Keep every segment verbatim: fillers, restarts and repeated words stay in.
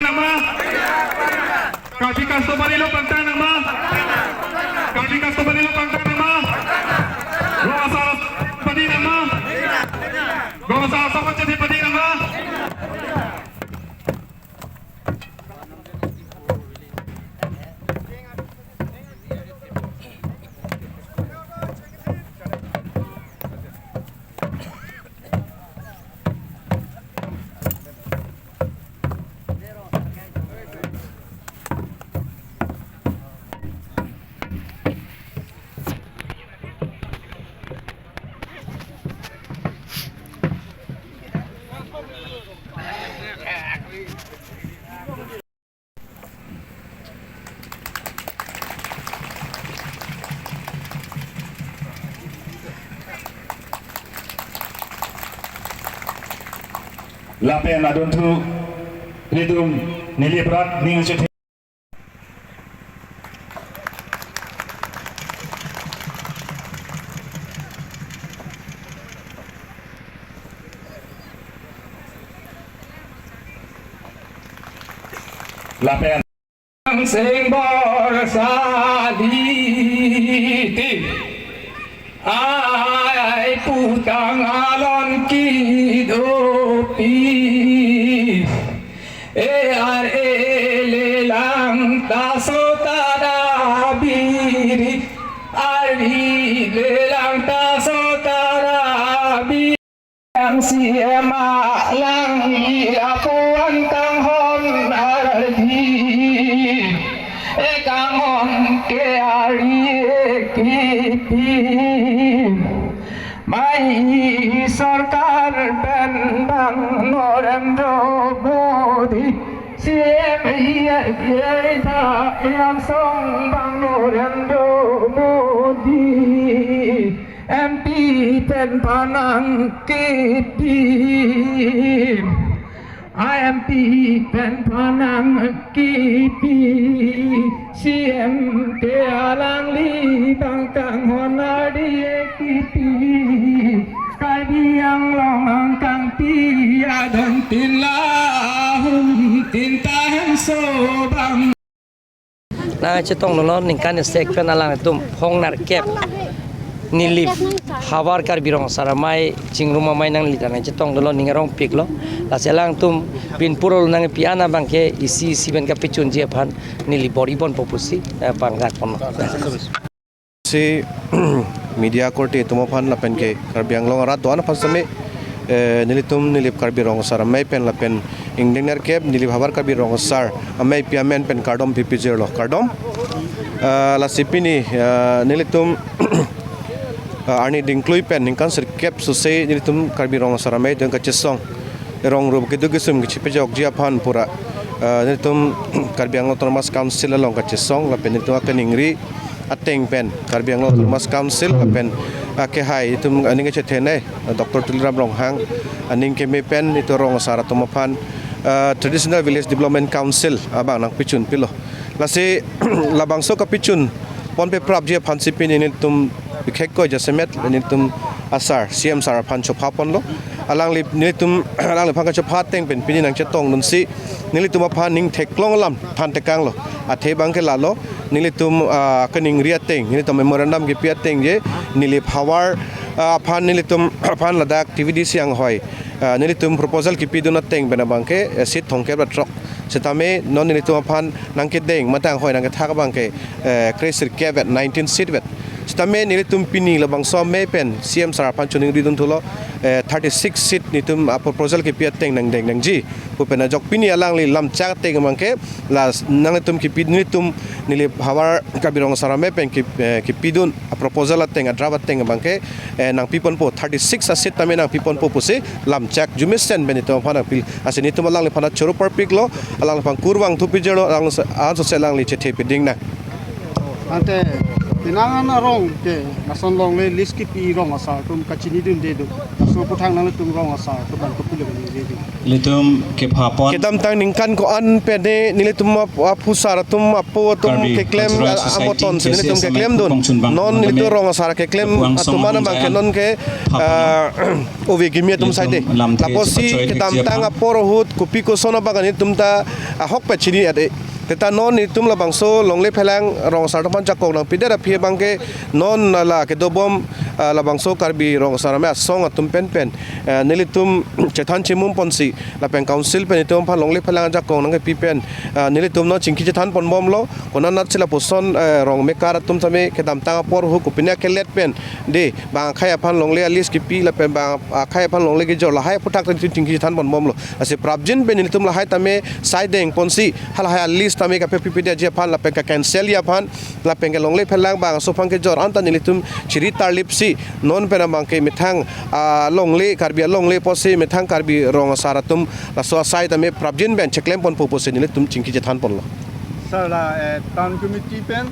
Nangma? Karbi customary law pangtang nangma? Karbi customary law pangtang nangma? Rong asar padi nangma? Rong asar asar padi nangma? Lapen adunthu nelitum neli aprat ning chethe. Lapen Seng bor saliti ai putang alon kidopi. E ar e lelang ta so ta da biri. Ari lelang ta so ta da biri. Yang si ema lang i apuan kanghon ardi. E kanghon ke ari e kipi. Mai sorkar pen bang Narendra Modi. C M iya iya ita yang song bang Narendra Modi. M P pen panang kipi. I M P pen panang kipi. C M ke alangli bang kanghon ardi e kipi. Karbi Anglong angkangpi adon tin lahum tin tahem so bang. Nangchetongdunlo ningkan isi pen alangtum phongnerkep Nilip Havar Karbi Rong Asar Amei chingrum amei nangli ta nangchetongdunlo, ning arongpiklo. Lasi alangtum binpur ol nangpi an abangke isi isi pen kapachunji aphan neli bor-i ponpo pusi, eh, pangdak ponlo. Si media korte atum aphan lapen ke Karbi Anglong arat do-an aphan seme, eh, nelitum Nilip Karbi Rong Asar Amei pen lapen ingdeng nerkep Nilip Havar Karbi Rong Asar Amei pi amen pen kardom pipijirlo, kardom. Eh, lasi pini, eh, nelitum, eh, arni dingklui pen ningkan sirkep sose nelitum Karbi Rong Asar Amei atum kachesong, rong rup keduk kesum kachepajokji aphan pura, eh, nelitum Karbi Anglong Autonomous Council along kachesong lapen nelitum akaningri ateng pen Karbi Anglong Autonomous Council lapen akehai itum aning kachethenei Doctor Tuliram Ronghang aning keme pen itum rong asar atum aphan, eh, Traditional Village Development Council abang nangpachun pilo. Lasi labangso kapachun ponpe prapji aphan si pini nelitum bikhek ko jasemet nelitum asar C M sir aphan chopha ponlo. Alangli nelitum alangliphan kachopha ateng pen pini nangchetongdunsi nelitum aphan ning theklong alam than tekanglo. Athe abangke lalo, nelitum, ah, kaningri ateng, nelitum memorandum kipi ateng je, Nilip Havar, ah, aphan nelitum aphan ladak T V D C anghoi, ah, nelitum proposal kipidun ateng pen abangke, eh, seat thomkep ra throk. Setame non nelitum aphan nangkedeng mate anghoi nangkethak abangke, eh, kre sirkep vet, nineteen seat vet. Setame nelitum pini labangso amei pen C M sir aphan choningridun thulo, eh, thirty six seat nelitum, ah, proposal kipi ateng nangdeng nangji pu pen ajok pini alangli lamchak ateng abangke la nangtum kipi nelitum Nilip Havar Karbi Rong Asar Amei pen kip-, eh, kipidun aproposal ateng adraft ateng abangke, eh, nangpi ponpo, thirty six aseat tame nangpi ponpo pusi lamchak arjumesen pen itum aphan nangpi. Lasi nelitum alangliphan choro parpiklo, alangliphan kurvangthu pijirlo, alang ansose alangli chethe piding nang. Ante Nang an arong ke, lason longle list kipi rong asar atum kachinidunde do. Laso aphuthak nanglitum rong asar atum aphan kopilo kaningje do? Ilitum kepha pon. Kedamtang ningkan ko-an pen ne nelitum ap-, aphusar atum apo atum Karbi keklem, Cultural ah, Society, amoton si nelitum K C S M keklem dun. Kongchun bang non nelitum kami rong asar keklem kepuang atum song mana bang ke jaya non ke, pha pon. Ah, ove kimi atum ilitum sai de. Lamthe lapusi chepachoi kedamtang thekji aphan. Apor ahut kopi koson abang nelitum ta ahok pachini ade. Teta non nelitum labangso longle phelang rong asar atum aphan jakong nangpidet aphi abang ke non la kedobom, ah, labangso Karbi Rong Asar Amei Asong atum pen pen, ah, nelitum chethan chimum ponsi lapen council pen itum aphan longle phelang jakong nangkepi pen, ah, nelitum non chingki chethan ponbomlo. Konat nat si lapuson, eh, rong mekar atum tame kedamtang apor ahut kopine kelet pen de bang akhei aphan longle a-list kipi lapen bang akhei aphan longle kejor lahai aphuthak nelitum chingki chethan ponbomlo. Lasi prapjin pen nelitum lahai tame saideng ponsi halahai a-list tame kapepipidetji aphan lapen ka-cancel ji aphan lapen ke longle phelang bangso aphan kejor anta nelitum chiri tarlipsi non pen abang ke methang, ah, longle Karbi alongle pusi methang Karbi Rong Asar atum laso asai tame prapjin pen cheklem ponpo pusi nelitum chingki chethan ponlo. Sir, la, eh, town committee pen,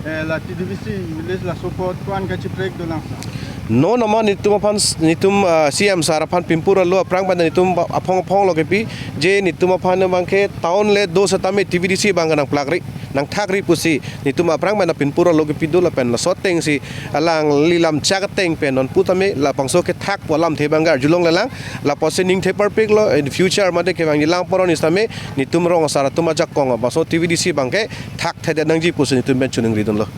eh, la T D V C village laso apot ko-an kachiprek dolang, sir? Non amat nelitum aphan s-, nelitum, ah, C M sir aphan pinpur alo aphrang pen nelitum ba-, aphong aphong lo kepi, je nelitum aphan abang ke town le do setame T V D C abang ke nangplakri, nangthakri pusi nelitum aphrang pen pinpur alo kepi do lapen laso atengsi alangli lamchak ateng pen non pu tame labangso kethak pu alamthe abang ke arjulong lelang, lapusi ningthe parpiklo in future mate kevangji lang poron sitame nelitum rong asar atum ajakong bangso T V D C abang ke thakthedet nangji pusi nelitum pen choningri dunlo.